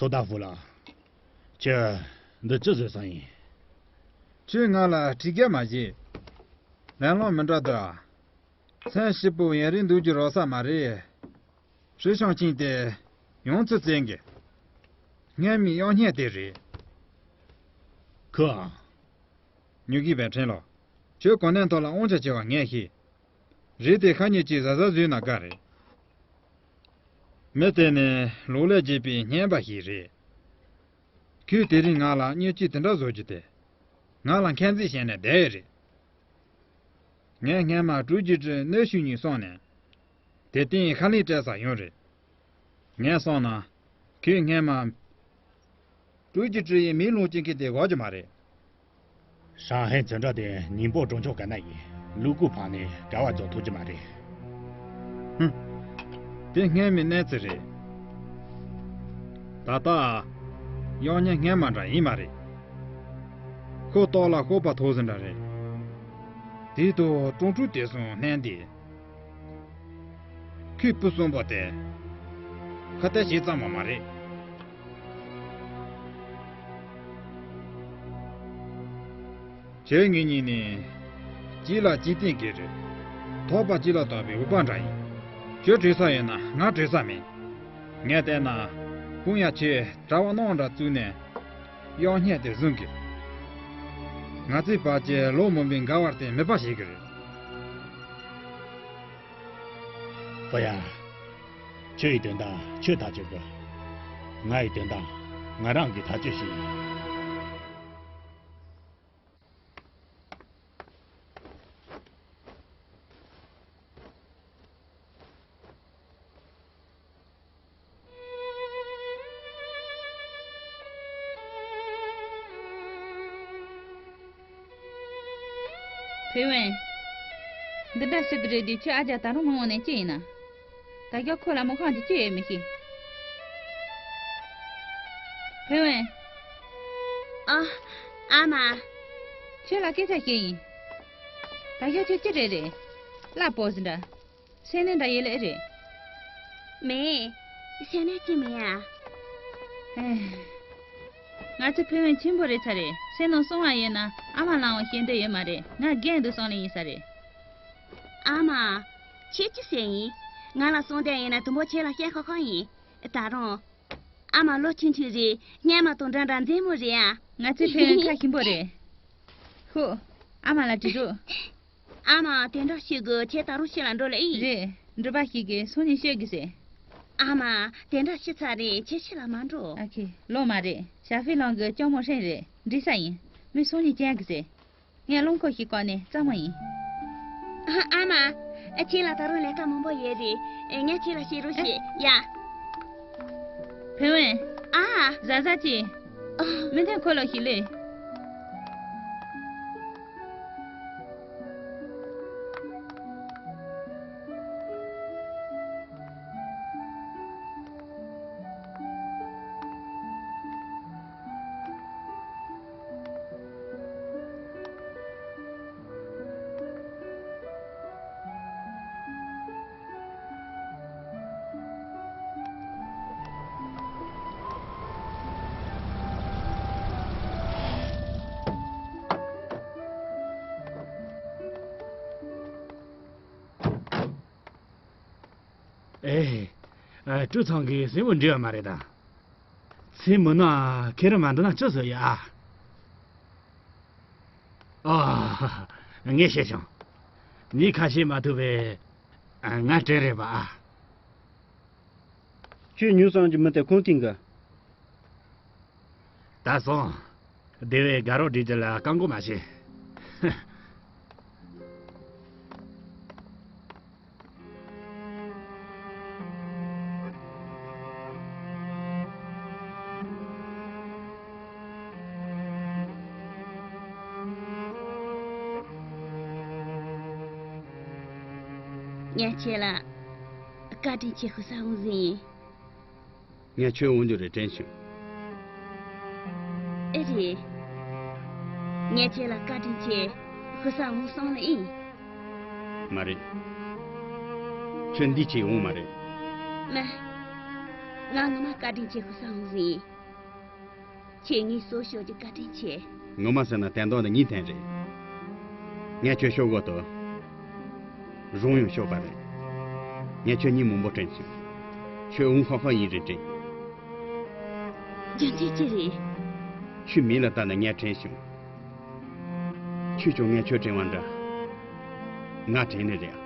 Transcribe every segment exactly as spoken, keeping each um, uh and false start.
དོ་བདག་ཧྥུ་ལགས། ཁྱོད་འདི་ཅི་བཟོས་ས་ཡིན། ཁྱོད་ང་ལ་ཁྲིད་རྒྱ་མ་བྱེད། ལན་སློང་མི་འདྲ་འདུག་ཨ། མཚན་ཞིབ་པོ་ཡུན་རིང་འདུག་རྒྱུ་རོགས་ས་མ་རེད། ཧྲི་ཤང་ཆིང་དེ་ཡོང་ཚུལ་བཙན་གི། སྔོན་མའི་གཡོག་བརྙན་དེ་རེད། ཁོ་ཨ། ཉུ་གི་བས་ཕྲན་ལོ། ཁྱོད་གོ་གནས་ཐོག་ལ་དབང་ཆ་ཆེ་བ་ངས་ཤེས། རེད་དེ་ཁ་ཉེས་ཀྱིས་གཟའ་གཟའ་བཟོས་ན་དགའ་རེད། མི་དེ་ནི་ལོ་ལས་བརྒྱད་པའི་སྨྱོན་པ་ཞིག་རེད། ཁོས་དེ་རིང་ང་ལ་བརྙས་བཅོས་དེ་འདྲ་བཟོ་རྒྱུ་དེ། ང་ལ་མཁས་མཛེས་བྱས་ནས་བསྡད་ཡོད་རེད། ངས་སྔན་མ་ཀྲུའུ་ཅི་ཀྲི་གནོན་ཤུགས་གཉིས་སོང་ནས། དེ་སྟེང་ཁ་ལན་སྤྲད་ས་ཡོང་རེད། ངས་སོང་ན། ཁོས་སྔན་མ། ཀྲུའུ་ཅི་ཀྲི་ཡི་མིང་ལོངས་སྤྱོད་མཁན་དེ་དགོས་ཀྱི་མ་རེད། ཧྲང་ཧའེ་འཛིན་གྲྭ་དེ་ཉིན་པོ་གྲོང་ཆོག་ག་ན་ཡིན། ལུས་པོ་ཕངས་ནས་ག་བ་རྒྱག་ཐུབ་ཀྱི་མ་རེད། ཧུམ། དེ་སྔན་མའི་གནས་ཚུལ་རེད། ད་ལྟ། གཡོག་བརྙན་སྔན་མ་འདྲ་ཡིན་མ་རེད། ཤོག་ཏོག་ལ་ཤོག་པ་ཐོགས་ཟིན་འདྲ་རེད། དེའི་ཐོག་ཀྲུང་ཀྲུང་དེ་སོང་ལྷན་དེ། ཁོས་སྤུ་གསུམ་པོ་དེ། ཁ་གཏད་བྱེད་ཙམ་མ་མ་རེད། ཁྱེད་ངེད་གཉིས་ནི། གཅིག་ལ་གཅིག་བརྟེན་གྱི་རེད། ཐོགས་པ་གཅིག་ལ་གཏོགས་པའི་འོས་པ་འདྲ་ཡིན། ཁྱོད་བྲོས་ས་ཡོད་ན་ང་བྲོས་ས་མེད། ངས་བལྟས་ན། ཀུང་ཡ་ཁྱེད་གྲྭ་བ་རྣམ་འདྲ་བཙུགས་ནས། གཡོག་བརྙན་དེ་བཟུང་གི། ང་ཚོའི་བར་གྱི་ལོ་མང་པོའི་འགལ་བར་བརྟེན་མོས་པ་བྱེད་ཀྱི་རེད། ཧྥུ་ཡ། ཁྱོད་ཡི་དོན་དག་ཁྱོད་ཐག་གཅོད་དགོས། ང་ཡི་དོན་དག་ང་རང་གིས་ཐག་གཅོད་ཞིག་ཡིན། ཕེ་ཝན། འདི་འདྲ་ཞིག་རེད་དུས་ཁྱོད་ཨ་ཅག་ད་རུང་མི་འོང་ནས་ཅི་ཡིན་ན། ད་སྐྱོ་ཁོ་ལ་མི་ཁང་གི་ཅི་ཡོད་མི་ཤེས། ཕེ་ཝན། ཨ། ཨ་མ། ཁྱོད་ལ་སྐད་ཆ་ཞིག་ཡིན། ད་སྐྱོ་ཁྱོད་ཅི་རེད་རེད། ལ་པོ་ཟི་འདྲ། སེམས་ནད་འདྲ་ཡོད་ལེ་རེད། མེད། སེམས་ནད་ཅི་མེད་ཡ། ཨེ། ང་ཚོ་ཕེ་ཝན་ཆེན་པོ་རེད་ཚ་རེད། སེམས་ནང་སོང་བ་ཡོད་ན་ཨ་མ་ལའང་བཤད་འདོད་ཡོད་མ་རེད། ང་རྒན་དུ་སོང་ལེ་ཡིན་ས་རེད། ཨ་མ། ཁྱེད་ཅི་ཟེར་ཡིན། ང་ལ་གསུང་དོན་ཡིན་ན་དུམ་བུ་ཁྱེད་ལ་བཤད་ཁག་ཁག་ཡིན། ད་རུང་། ཨ་མ་ལོ་ཆུང་ཆུང་རེད། སྔན་མ་དང་འདྲ་འདྲ་མཛེས་མོ་རེད་ཨ། ང་ཚོའི་ཕེ་ཝན་ཁ་ཞིམ་པོ་རེད། ཧུ། ཨ་མ་ལ་དྲི་རོགས། ཨ་མ་དེ་འདྲ་ཞིག་གི་ཁྱེད་ད་རུང་ཕྱི་ལ་འགྲོ་ལེ་ཡིན། རེད། འགྲུལ་པ་ཞིག་གིས་སང་ཉིན་ཤོད་གི་ཟེར། ཨ་མ་དེ་འདྲ་ཞིག་ཚ་རེད། ཁྱེད་ཕྱི་ལ་མ་འགྲོ། ཨ་ཁེ་ལོ་མ་རེད། ཞྭ་ཧྥེ་ལང་གི་ལྕམ་མོ་ཧྲེང་རེད། འགྲིག་ས་ཡིན། མི་སང་ཉིན་ཅན་གི་ཟེར། ངས་རླངས་འཁོར་ཞིག་བཀག་ནས་རྩ་མོ་ཡིན། ཨ་མ། ཁྱེད་ལ་ད་རུང་ལས་ཀ་མང་པོ་ཡོད་རེད། ངས་ཁྱེད་ལ་བཤད་རོགས་ཞེས་ཡ། ཕེ་ཝན། ཨ། ཟ་ཟ་ཅི། མི་འཐེན་ཁོ་ལོ་ཞིག་ལེ། ཨེ། ཨ། ཀྲུའུ་ཚང་གི་སྲས་མོ་འགྲིག་ཡོད་མ་རེད་ད། ཚེ་མི་ནག་ཁེ་རི་མ་འདི་ན་ཅི་བཟོ་ཡ་ཨ། ཨ། ངས་བཤད་བྱུང་། མི་ཁ་ཤས་མ་ཐུབ་པས། ང་དྲན་རེད་པ་ཨ། ཁྱོད་ཉུང་སང་གི་མི་དེ་ཁོང་ཐིང་གི། ད་སོང་། སྡེ་བའི་དགའ་རོགས་སྒྲིག་རྒྱུ་ལ་བཀག་འགོག་མ་བྱེད། ངས་ཁྱེད་ལ་བཀའ་དྲིན་ཆེ་ཞུ་ས་འོང་ཟིན། ངས་ཁྱོད་འོང་རྒྱུ་རེད་དྲན་བྱུང་། ཨེ་རེད། ངས་ཁྱེད་ལ་བཀའ་དྲིན་ཆེ་ཞུ་ས་འོང་སོང་ལ་ཨིན། མ་རེད། ཁྱོད་འདི་ཅིག་འོང་མ་རེད། མ། ང་ངོ་མ་བཀའ་དྲིན་ཆེ་ཞུ་ས་འོང་ཟིན། ཁྱེད་ངའི་སྲོག་ཤོར་གྱི་བཀའ་དྲིན་ཆེ། ངོ་མ་ཟེར་ན་དན་ཏོག་ནི་ངའི་དན་རེད། ངས་ཁྱོད་ཤོག་གོ་དོ། རུང་ཡང་ཤོག་པ་རེད། ངས་ཁྱོད་ཉིན་མང་པོ་དྲན་བྱུང་། ཁྱོད་འུང་ཁ་ཁ་ཡིན་རེད་དྲན། རྒྱུ་མཚན་ཅི་རེད། ཁྱོད་མིག་ལ་ལྟ་ན་ངས་དྲན་བྱུང་། ཁྱོད་ཀྱང་ངས་ཁྱོད་དྲན་བ་འདྲ། ང་དྲན་ནི་རེད།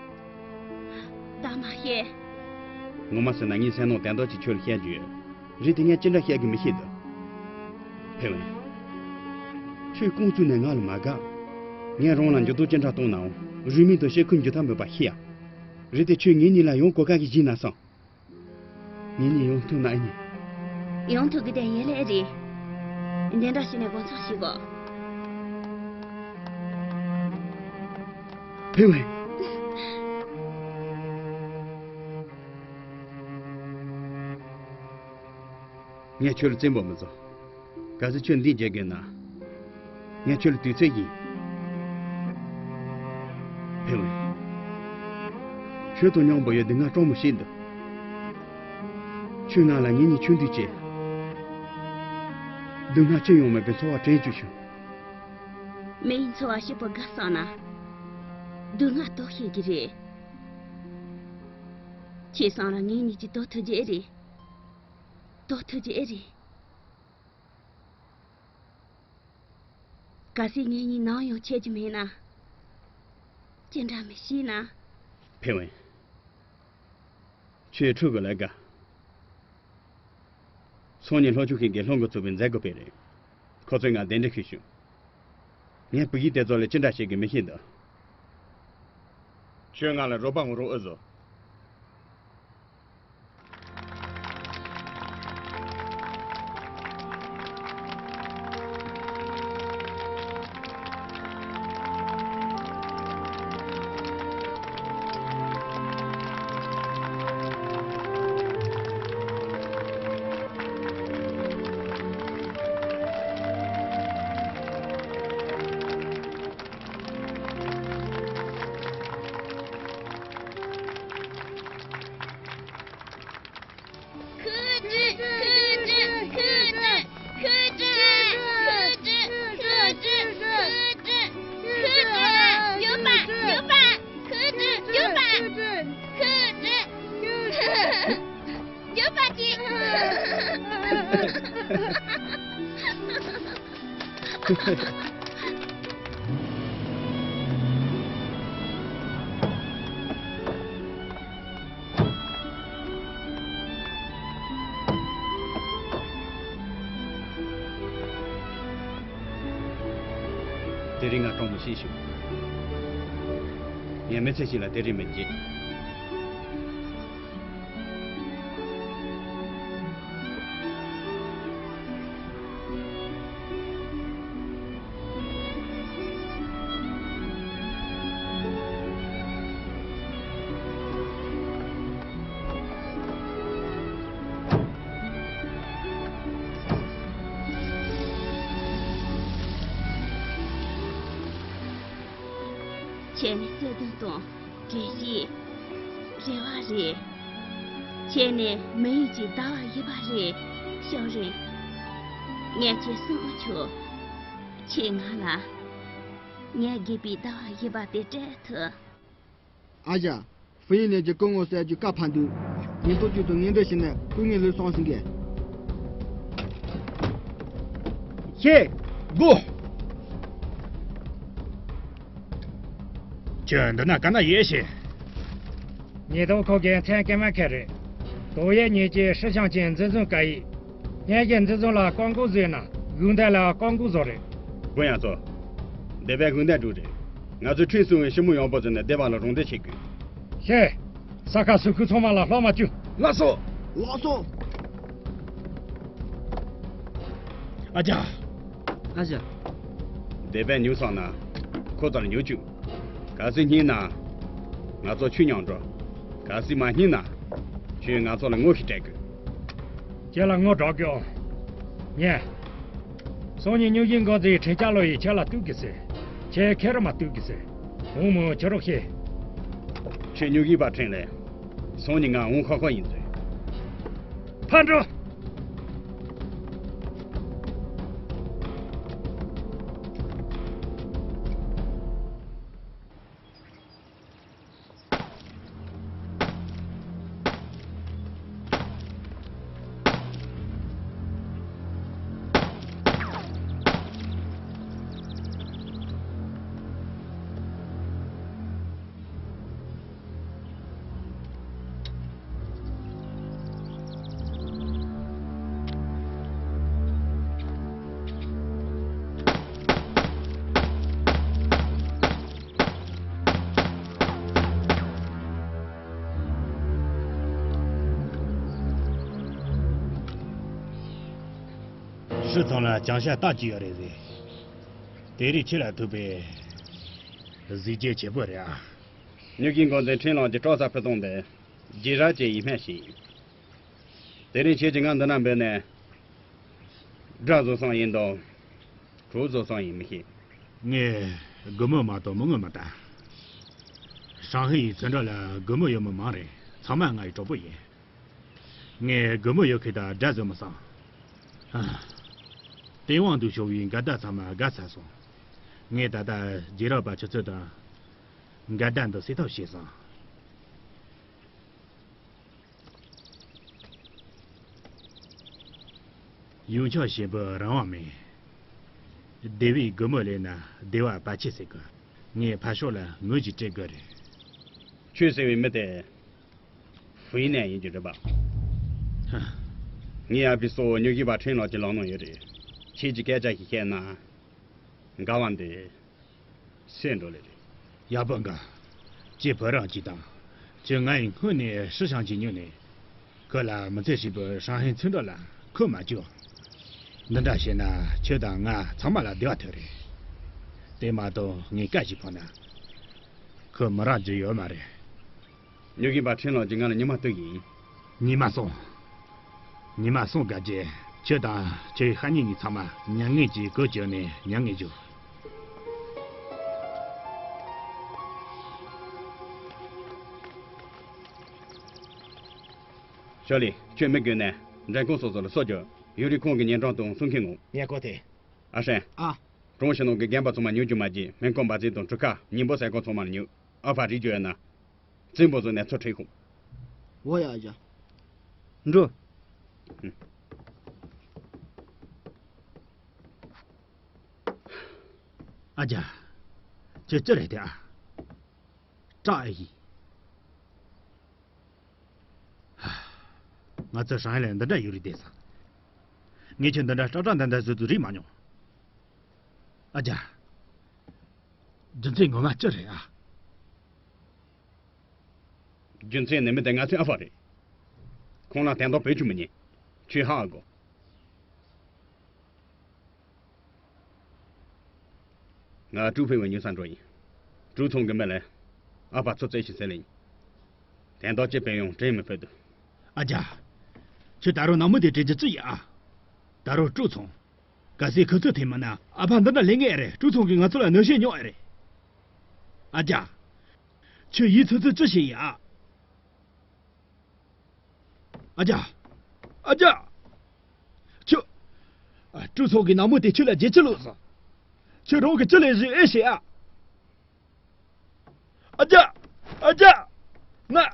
ད་མ་བཤད། ངོ་མ་ཟེར་ན་ངའི་སེམས་ནང་དན་ཏོག་ཅིག་ཁྱོད་ལ་བཤད་རྒྱུ་ཡོད། རེད་དེ་ངས་ཅི་འདྲ་བཤད་གི་མི་ཤེས་འདུག་ཕེ་ཝན། ཁྱོད་ཀུང་ཙུའུ་ནས་ང་ལ་མ་དགའ། ངས་རང་ལ་འགྱུར་ལྡོག་ཅི་འདྲ་གཏོང་ནའང་རུས་མིང་དང་ཤེས་ཁུལ་འགྱུར་ཐབས་མེད་པ་ཤེས་ཡ། རེད་དེ་ཁྱོད་ངེད་གཉིས་ལ་ཡང་གོ་སྐབས་ཤིག་བྱིན་ན་བསམ། ངེད་གཉིས་ཡོང་ཐུབ་ན་ཨེ་ཉན། ཡོང་ཐུབ་གི་དེ་ཡིན་ལེ་རེད། འདི་འདྲ་བྱས་ནས་སྒོ་མཚམས་ཞིག་གོ། ཕེ་ཝན། ངས་ཁྱོད་ལ་བཙན་པོ་མི་བཟོ། གལ་སྲིད་ཁྱོད་འདི་བརྗེད་དགོས་ན། ངས་ཁྱོད་ལ་དུས་ཚོད་ཡིན། ཕེ་ཝན། ཁྱོད་དང་མཉམ་པོ་ཡོད་དུས་ང་སྤྲང་མོ་ཞིག་འདུག་ཁྱོད་ང་ལ་ངེད་གཉིས་ཆུང་དུས་བྱས། སྡུག་བསྔལ་ཅི་ཡང་མེད་པའི་འཚོ་བ་དྲན་བཅུག་བྱུང་། མི་ཡི་འཚོ་བ་སྐྱིད་པོ་དགའ་བསམ་ན། སྡུག་བསྔལ་དོ་ཤེས་ཀྱི་རེད། ཁྱེད་སང་ར་ངེད་གཉིས་ཀྱིས་དོ་ཐུབ་རྒྱུ་ཨེ་རེད། དོ་ཐུབ་རྒྱུ་ཨེ་རེད། གལ་སྲིད་ངེད་གཉིས་ནམ་ཡང་ཆད་རྒྱུ་མེད་ན། ཅི་འདྲ་མི་ཤེས་ན། ཕེ་ཝན། ཁྱོད་ཕྲུ་གུ་ལ་དགའ། སང་ཉིན་ལྷོ་ཕྱོགས་ཤིག་གི་ལྷོ་མགོ་ཚོགས་པའི་མཛད་སྒོ་སྤེལ་རེད། ཁོ་ཚོས་ང་གདན་འདྲེན་ཞུས་བྱུང་། ངས་བུ་ཡིག་དེ་ཚོ་ལ་ཅི་འདྲ་བྱེད་དགོས་མི་ཤེས་འདུག་ཁྱོད་ང་ལ་རོགས་པ་ངོ་རོགས་ཨེ་བཟོ། དེ་རིང་ང་སྤྲང་མོ་ཤེས་བྱུང་། ངས་མི་ཚེ་གཅིག་ལ་དེ་རིང་མི་བརྗེད། ཁྱེད་ནི་བརྩེ་དུང་དང་དགེ་བཤེས། རེ་བ་རེད། ཁྱེད་ནི་མི་ཡུལ་གྱི་ཟླ་བ་བཞི་པ་རེད། ཤོག་རེད། ངས་ཁྱེད་སྲུང་མ་ཆོག་ཁྱེད་ང་ལ། ངས་དགོས་པའི་ཟླ་བ་བཞི་པ་དེ་སྤྲད་ཐུབ། ཨ་ཅག་ཧྥུ་ཡིན་ལེན་གྱི་སྐུ་ངོ་གསར་གྱི་བཀའ་ཕབ་འདུག་ཉིན་ཐོ་བཅུད་དུ་ངན་འདྲ་ཞིག་ནས་སྐུ་ངལ་ལུས་སོང་ཟིན་གས། ཤེས། སྒོ། ཁྱོད་འདི་ན་ག་ན་ཡོད་ཤེས། ཉེ་དོ་ཁོ་གའི་མཚན་ཀེ་མ་ཁེ་རེད། དོ་ཡས་ཉེ་ཀྱི་ཧྲི་ཤང་ཅན་འཛིན་བཟུང་བཀའ་ཡིག་ངས་ཀྱི་འཛིན་བཟུང་ལ་བཀག་འགོག་བཟོས་ན་གུང་ཐལ་ལ་བཀག་འགོག་བཟོ་རེད། དགོན་ཡང་ཚོ། འདི་བས་གུང་ཐལ་འགྲོ་རེད། ང་ཚོས་ཁྲིམས་སྲུང་བའི་ཞི་མོ་ཡོང་པོ་བཟོས་ནས་སྡེ་བ་ལ་རོགས་འདེགས་བྱེད་དགོས། ཤེས། ས་ཁ་སུ་ཁུ་ཚང་མ་ལ་ལྷག་མ་བཅུ། ལགས་སོ། ལགས་སོ། ཨ་ཅག་ཨ་ཅག་འདི་བས་ཉུག་སོང་ན་ཁོ་ཚོར་ཉོ་བཅུག་གལ་སྲིད་སྙིང་ན། ང་ཚོ་ཆུ་མཉམ་འགྲོ། གལ་སྲིད་མ་སྙིང་ན། ཁྱོས་ང་ཚོ་ལ་ངོ་ཞིག་སྤྲད་དགོས། ཁྱེད་ལ་ངོ་སྤྲོད་དགོས། ཉན། སང་ཉིན་སྨྱུག་གཞིའི་འགོ་འཛིན་ཁྲིན་ཅཱ་ལོ་ཡིས་ཁྱེད་ལ་གཏུག་གི་ཟེར། ཁྱེད་ཁེ་རུ་མ་གཏུག་གི་ཟེར། འོང་མོ་ཁྱེད་རོགས་ཤེས། ཁྱེད་སྨྱུག་གཞིའི་པ་ཁྲིན་ལེ། སང་ཉིན་ང་འོང་ཁོག་ཁོག་ཡིན་ཟེར། ཕར་འགྲོ། ཁྱོད་ཚང་ལ་བྱང་ཤ་རྟགས་ཅིག་ཡོད་རེད་ཟེར། དེ་རིགས་ཁྱེད་ལ་ཐུག་པའི་གཟི་བརྗིད་ཆེ་པོ་རེད་ཨ། ཉོ་མཁན་འགོ་འཛིན་ཁྲིན་ལོང་གི་པྲོག་གསར་ཕུད་བཏང་སྟེ་རྗེས་རབས་ཅན་ཡིན་སྨྲས་ཤིང་། དེ་རིང་ཁྱེད་ཀྱིས་ང་འདི་ན་འབོད་ནས་དགྲ་བཟོ་སང་ཡིན་དང་གྲོགས་བཟོ་སང་ཡིན་མི་ཤེས། ངས་སྒོར་མོ་མ་གཏོགས་མི་དངུལ་མི་ལྡན། ཧྲང་ཧའེ་ཡི་ཚོན་ཁྲ་ལ་སྒོར་མོ་ཡོད་མི་མང་རེད། ཚང་མ་ང་ཡི་གྲོགས་པོ་ཡིན། ངས་སྒོར་མོ་ཡོད་མཁན་དང་དགྲ་བཟོ་མི་སང་། ཨ། སྟེས་དབང་དུ་བྱུང་བའི་འགལ་ཟླ་ཚང་མ་བརྒལ་ཚར་སོང་། ངས་ད་ལྟ་རྗེས་རབས་པ་ཁྱེད་ཚོ་དང་འགལ་ཟླ་འདི་སེལ་ཐབས་བྱས་སོང་། ཡོན་ཆབ་ཞིམ་པོ་རང་དབང་མེད། བདེ་བའི་སྒོར་མོ་ལེན་ན་བདེ་བ་བར་ཆད་ཟེར་གི། ངས་ཕར་ཕྱོགས་ལ་ངོས་ཀྱིས་སྤྲད་དགོས་རེད། ཆོས་ཟེར་བའི་མི་དེ་ཧྥུའེ་ནན་ཡིན་རྒྱུ་རེད་པ། ཧ། ངའི་ཨ་ཕའི་སྲོག་ཉོ་མཁན་པ་ཁྲིན་ལོང་གིས་བླངས་གནང་ཡོད་རེད། ཁྱེད་ཀྱིས་སྐད་ཆ་ཞིག་བཤད་ན་འགལ་བ་འདི་སེལ་འགྲོ་ལེ་རེད། ཡག་པོ་འགའ། ཁྱེད་བུ་རང་གཅིག་དང་། ཁྱོད་ང་ཡི་སྔུན་ནས་ཧྲི་ཞང་གཅིག་ཉོས་ནས། ཁོ་ལ་མི་ཚེ་ཧྲིལ་པོ་ཧྲང་ཧའེ་ཚོན་ཁྲ་ལ་འཁོར་མ་བཅུག་འདི་འདྲ་བྱས་ན་ཁྱོད་དང་ང་ཚང་མ་ལ་བདེ་བ་ཐོབ་རེད། དེ་མ་གཏོགས་ངས་བཀའ་ཞིག་ཕངས་ན། ཁོ་མི་རག་རྒྱུ་ཡོད་མ་རེད། ཉོ་མཁན་པ་ཁྲིན་ལོང་གིས་ང་ལ་ཉི་མ་སྟོན་གྱི་ཡིན། ཉི་མ་སོང་། ཉི་མ་སོང་དགའ་རྗེས་ཁྱོད་དང་ཁྱོད་ཡི་ཤ་ཉེ་གཉིས་ཚང་མ་མྱ་ངན་གྱིས་གོས་གྱོན་ནས་མྱ་ངན་བཞུགས། ཞོ་ལི། ཁྱོད་མི་དགོས་ནས་མགྲོན་ཁང་སོ་སོ་ལ་སོ་རྒྱོབ། ཡུན་རིང་ཁོང་གི་ཉེ་འགྲམ་དུ་སོང་མཁན་ངོ་། ངས་གོ་ཐལ། ཨ་ཧྲན། ཨ། གྲོང་ཞིང་ནང་གི་རྒན་པ་ཚང་མ་ཉུང་རྒྱུ་མ་བརྗེད། སྨན་ཁང་འབའ་ཚིག་དང་གྲུ་ཁ་ཉིན་པོ་ཟས་གོ་ཚང་མ་ལ་ཉོ། ཨ་ཕ་རིག་རྒྱུ་ཡོད་ན། རྩིང་པོ་བཟོས་ནས་ཚུར་ཁྲིད་ཤོག་འོ་ཡ་ཨ་ཅག་འགྲོ། ཨ་ཅག་ཁྱོད་ཅི་རེད་དེ་ཨ། སྐྲག་ཨེ་ཡིན། ང་ཚོ་ཧྲང་ཧའེ་ལ་འདི་འདྲ་ཡོད་རེད་བསྡད་ས། ངས་ཁྱོད་འདི་འདྲ་སྐྲག་སྐྲག་འདར་འདར་བཟོ་དུས་རིག་མ་མྱོང་། ཨ་ཅག་རྒྱུ་མཚན་ངོ་མ་ཅི་རེད་ཨ། རྒྱུ་མཚན་ནི་མི་དེ་ང་ཚོའི་ཨ་ཕ་རེད། ཁོང་ལ་དན་ཐོག་བེད་སྤྱོད་མི་ཉན། ཁྱོས་ཧ་གོ། ང་ཀྲུའུ་ཕིང་བའི་ཉུང་ས་འགྲོ་ཡིན། ཀྲུའུ་ཚང་གི་མི་ལ་ཨ་ཕ་ཚོ་བཙལ་ཞིག་ཟེར་ལེ་ཡིན། དན་ཐོག་ཅི་སྤེལ་ཡོང་དྲན་མི་ཕོད་དུ། ཨ་ཅག་ཁྱོད་ད་རུང་ནང་མི་དེ་དྲན་རྒྱུ་ཅི་ཡིན་ཨ། ད་རུང་ཀྲུའུ་ཚང་། གལ་སྲིད་ཁོ་ཚོས་ཐོན་མིན་ན་ཨ་ཕ་འདི་འདྲ་ལས་ངེས་རེད། ཀྲུའུ་ཚང་གིས་ང་ཚོ་ལ་གནོད་བྱེད་མྱོང་ཨེ་རེད། ཨ་ཅག་ཁྱོད་ཡིད་ཚོད་ཚོད་ཅི་བྱེད་ཡ། ཨ་ཅག་ཨ་ཅག་ཁྱོད། ཨ། ཀྲུའུ་ཚང་གི་ནང་མི་དེ་ཁྱོད་ལ་བརྗེད་ཅི་ལོས་སོང་། ཁྱོད་རང་གི་ཅི་ལས་བཞིན་ཨེ་བྱེད་ཨ། ཨ་ཅག་ཨ་ཅག་ང་།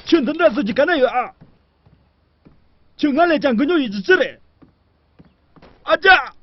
ཁྱོད་འདི་འདྲ་བཟོ་རྒྱུ་ག་ན་ཡོད་ཨ། ཁྱོད་ང་ལས་ཀྱང་འགུལ་མྱོང་ཡོད་རྒྱུ་ཅི་རེད། ཨ་ཅག་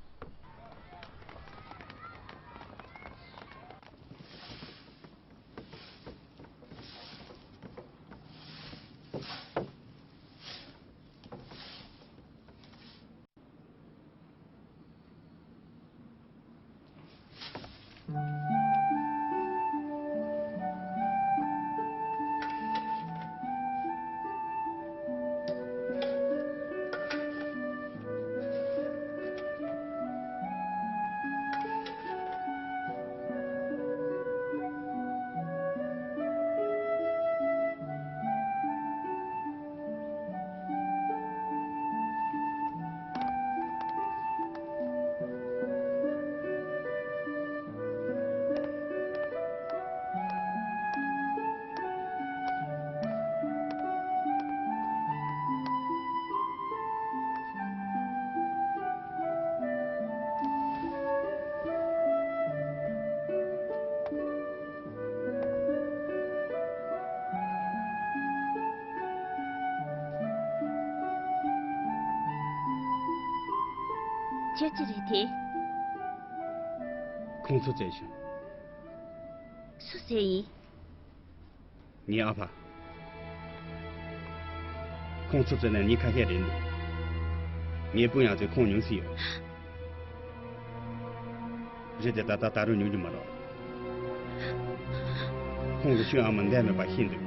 ཁྱོད་ཅི་རེད་དེ། ཁོང་ཚོ་བཙལ་བྱུང་། སུ་བཙལ་ཡིན། ངའི་ཨ་ཕ། ཁོང་ཚོ་བཙལ་ནས་ཉིན་ཁ་ཤས་རེད་འདུག་ངའི་སྤུན་ཡང་ཚོས་ཁོང་ཉུང་སྲིད་ཡོད། རེད་དེ་ད་ལྟ་ད་རུང་ཉུང་རྒྱུ་མ་རེད། ཁོང་གི་ཆུང་ཨ་མ་འདས་མེད་པ་ཤེས་འདུག་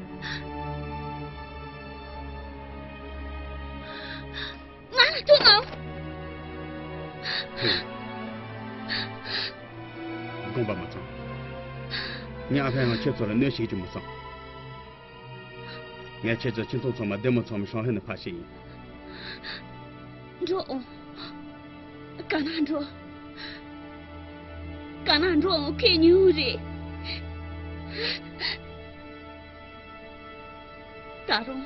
ང་ལ་ཐུག་ནོ། ངས་ཨ་ཕས་ང་ཁྱེད་ཚོ་ལ་གནོད་བྱེད་ཀྱི་མི་བསམ། ངས་ཁྱེད་ཚོའི་ཁྱིམ་ཚང་ཚང་མ་བདེ་མོ་ཚང་མ་ཤོང་ཧེ་ནས་ཕར་ཞིག་ཡིན། འགྲོ་འོང་། ག་ན་འགྲོ། ག་ན་འགྲོ་འོང་ཁེ་ཉུང་རེད། ད་རུང་།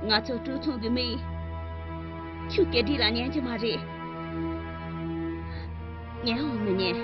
ང་ཚོ་ཀྲུའུ་ཚང་གི་མི་ཡིས་ཁྱོད་སྐད་འདི་ལ་ཉན་གྱི་མ་རེད། ཉན་འོང་མི་ཉན།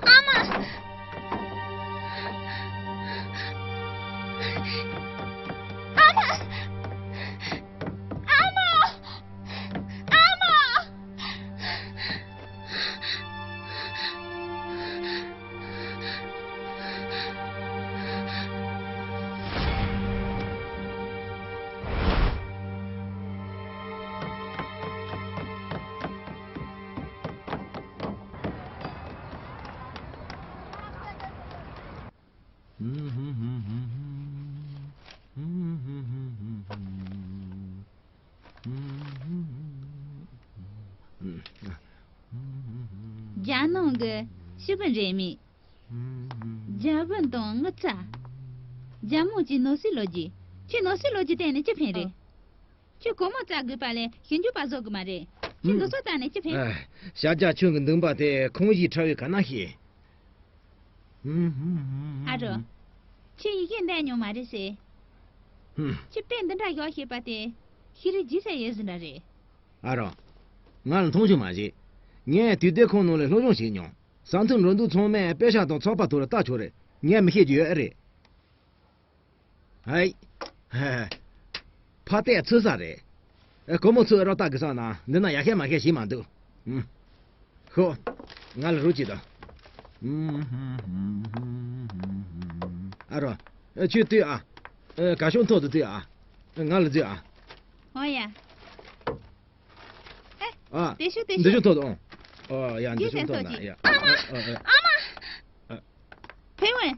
ཨ་མ། ཨ་མ། ཨ་མ། ཨ་མ། རྒྱ་ནང་གི་ཤི་བུ་རེད་མི། རྒྱ་བུ་དང་ངུ་ཚ། རྒྱ་མོ་གྱི་ནོར་སྲིད་ལོ་རྒྱུས། ཁྱོད་ནོར་སྲིད་ལོ་རྒྱུས་བལྟས་ནས་ཅི་ཕན་རེད། ཁྱོད་སྒོར་མོ་བཙལ་དགོས་པ་ལས་ཞིབ་འཇུག་པ་བཟོ་དགོས་མ་རེད། ཁྱོད་འདི་ཚོ་བལྟས་ནས་ཅི་ཕན། ཨ། ཤར་རྒྱག་ཆུ་གི་འདུན་པ་དེ་ཁོང་ཡིག་ཁྲ་བའི་ག་ན་ཤེས། ཨ་རོ། ཁྱོད་ཡི་གེ་འདྲ་ཉོ་མ་རེད་ཟེར། ཁྱོད་དཔེ་འདི་འདྲ་ཞོག་ཤེས་པ་དེ་ཤེས་རིག་རྗེས་ས་ཡོད་ཟིན་འདྲ་རེད། ཨ་རོ། ང་ལ་མཐོང་ཆུང་མ་བྱེད། ངས་དུས་དེབ་ཁང་ནང་ལ་སློབ་སྦྱོང་བྱས་མྱོང་། ས་མཐོའི་འགྲོ་འདུག་ཚང་མས་པེ་ཤག་དང་ཚགས་པར་ཐོག་ལ་ལྟ་ཆོག་རེད། ངས་མི་ཤེས་རྒྱུ་ཡོད་ཨེ་རེད། ཧའི། ཧ་ཧ། ཕ་སྟེ་ཚོད་ས་རེད། ཨེ། སྒོར་མོ་ཚོས་རོགས་ལྟ་གི་སོང་ན་འདི་ན་ཡག་ཤོས་མ་ཤོས་ཞིག་མ་འདུག་ཨུམ། ཤོག་ང་ལ་རོགས་གྱིས་དང་། ཨ་རོ། ཨེ། ཁྱོད་ལྟོས་ཨ། ཨེ། ག་ཤོང་ཐོག་ཏུ་ལྟོས་ཨ། ཨེ། ང་ལ་ལྟོས་ཨ། འོ་ཡ། ཨ། དེ་ཤོག་དེ་འདི་ཤོག་ཤོག་ཐོག་ཏུ་འོང་། ཨོ་ཡ། འདི་ཤོག་ཐོག་ན་ཡ། ཨ་མ། ཨ་མ། ཕེ་ཝན།